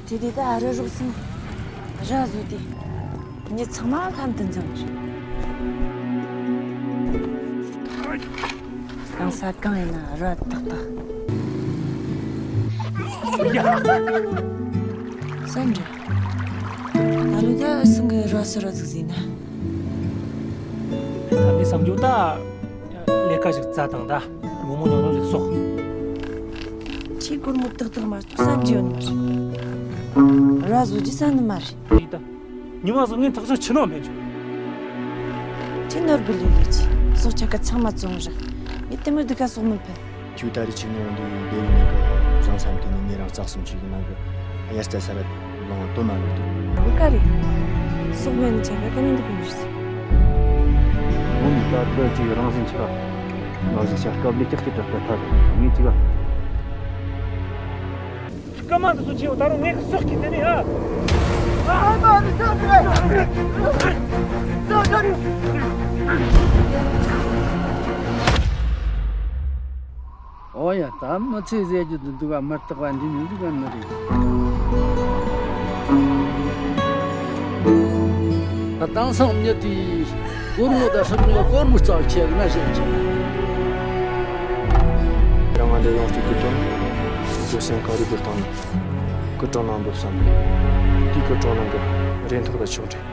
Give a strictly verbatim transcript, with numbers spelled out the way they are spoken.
དེ་དུས་ད་རི་རོགས་སུ་ར་བཟོས་ཏེ། མྱི་ཚང་མ་ལྷམ་དུ་འཛིན་རེད། གང་ས་གང་ཡིན་ན་ར་ཏག་ཏག་བསམ་འདྲ། ད་ལོ་ད་སང་གི་ར་སུ་ར་ཟིག་ཟིན་ན། ད་མི་བསམ་རྒྱུ་ད། ལས་ཀ་ཞིག་བཙལ་དང་ད། བུ་མོ་ཉུང་ཉུང་ཞིག་གསོག་ཁྱེད་སྒོར་མོ་ཏག་ཏག་མ་གཏོགས་བསམ་རྒྱུ་ཡོད་ནི་མ་རེད། ར་བཟོ་རྒྱུ་བསམ་ནི་མ་རེད། ཡིན་ད། ཉི་མ་བཟང་ངན་ཐག་ཆོད་ཆི་ནོ་མེད་ཅུ། ཁྱེད་ནོར་བུ་ལས་ལས་ཀྱི་སྲོག་ཆགས་ཀ་ཚང་མ་བཙོང་ར། ངས་དེ་མོ་སྡུག་ག་སྲོག་མི་ཕན། ཁྱོད་ད་རེས་ཅིག་ངོ་འདི་བེ་རི་ནང་གི་བཟང་ས་མཐུན་ནས་ངས་རང་རྩ་གསུམ་ཅིག་གི་ནང་གི་དབྱར་རྩྭ་ས་ར་ལོང་བ་དོ་མ་ལོག་འདུག་བུ་ག་རེད། སྲོག་མེད་ནི་ཆ་ག་ག་ནས་འདུག་གི་མི་ཤེས། འོ་ནི་ད་ལྟ་ཅིག་རང་བཞིན་ཆགས། རང་བཞིན་ཆགས་སྐབས་ལས་ཀྱག་ཀྱི་དྲག་ཏུ་ཐལ། ངས་ཅིག་ལ། སྐར་མ་འདི་ཚོ་ཆེ་བ་ད་རུང་ངས་གི་སྲོག་གི་དེ་ནས་ཨ། ཨོ་ཡ། ད་མི་ཚེ་ཟད་རྒྱུ་དུ་འདུག་ག་མི་རྟག་པ་འདི་མི་འདུག་ག་ནི་རེད། ད་དེང་སང་མྱི་དེས་སྒོར་མོ་དང་སྲོག་ཉོ་སྒོར་མོ་རྩ་ཆེ་ན་ཞིག་ཆེ། རང་ང་འདྲ་ཡོང་གཅིག་གི་དོན་བཟོད་སེམས་ག་རེ་དགོས་དང་ནི་སྐུ་དྲང་ནང་འབབ་བསམ་པས་དེའི་སྐུ་དྲང་ནང་གི་རེ་ཐག་ད་ཆོག་འདྲེ།